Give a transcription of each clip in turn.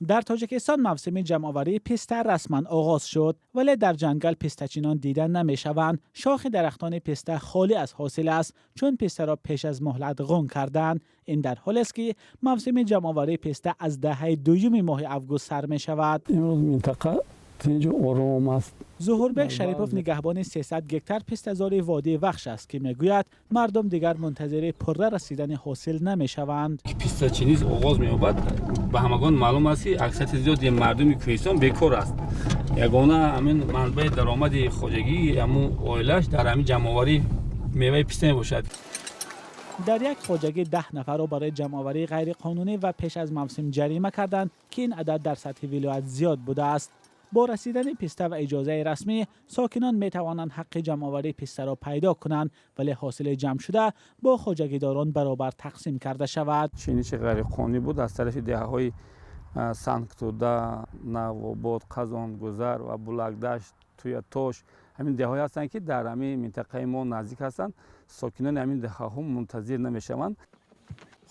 Дар Тоҷикистон мавсими ҷамъоварии писта расман оғоз шуд, вале дар ҷангал пистачинон дида намешаванд. Шохи дарахтони писта холӣ аз ҳосил аст, чун пистаро пеш аз муҳлат ғун кардаанд. Ин дар ҳолест, ки мавсими ҷамъоварии писта аз даҳаи дуюми моҳи август сар мешавад. Имрӯз минтақа тинҷу ором аст. Зуҳурбек Шарипов нигаҳбони 300 гектар пистазори водии Вахш аст, ки мегӯяд, мардум дигар мунтазири пурра расидани ҳосил намешаванд. Пистачинӣ оғоз меёбад. Ба ҳамагон маълум аст, ки аксарияти зиёди мардуми кӯҳистон бекор аст. Ягона ҳамин манбаи даромади хоҷагии ҳамун оилааш дар ҳамин ҷамъоварии меваи писта мебошад. Дар як хоҷагӣ 10 нафарро барои ҷамъоварии ғайриқонунӣ ва пеш аз мавсим ҷарима карданд, ки ин адад дар сатҳи вилоят зиёд будааст. Бо расидани писта ва иҷозаи расмӣ сокинон метавонанд ҳаққи ҷамъоварии пистаро пайдо кунанд, вале ҳосили ҷамъшуда бо хоҷагидорон баробар тақсим карда шавад. Чиниши ғайриқонунӣ буд аз тарафи деҳаҳои Сангтуда, Навобод, Қазонгузар ва Булакдашт, Туятош. Ҳамин деҳаҳое ҳастанд, ки дар ҳамин минтақаи мо наздик ҳастанд. Сокинони ҳамин деҳаҳо мунтазир намешаванд.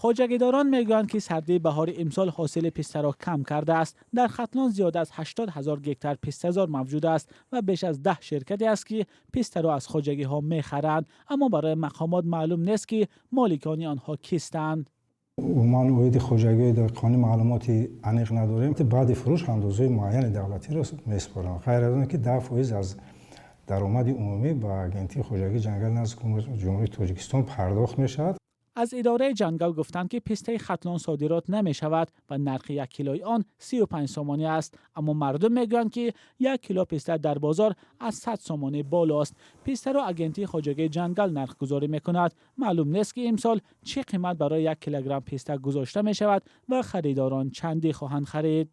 Хоҷагидорон мегӯянд, ки сардии баҳори имсол ҳосили пистаро кам кардааст. Дар Хатлон зиёда аз 80 000 гектар пистазор мавҷуд аст ва беш аз 10 ширкате аст, ки пистаро аз хоҷагиҳо мехаранд, аммо барои мақомот маълум нест, ки моликони онҳо кистанд. Умуман, оиди хоҷагиҳои деҳқонӣ маълумоти аниқ надорем. Баъди фурӯш андозаи муайяни давлатиро месупоранд. Ғайр аз он ки 10% аз даромади умумӣ ба Агентии хоҷагии ҷангал назди Ҷумҳурии Тоҷикистон пардохт мешавад. Аз идораи ҷангал гуфтанд, ки пистаи Хатлон содирот намешавад ва нархи 1 килои он 35 сомонӣ аст, аммо мардум мегӯянд, ки 1 кило писта дар бозор аз 100 сомонӣ болост. Пистаро Агентии хоҷагии ҷангал нархгузорӣ мекунад. Маълум нест, ки имсол чӣ қимат барои 1 килограмм писта гузошта мешавад ва харидорон чандӣ хоҳанд харид.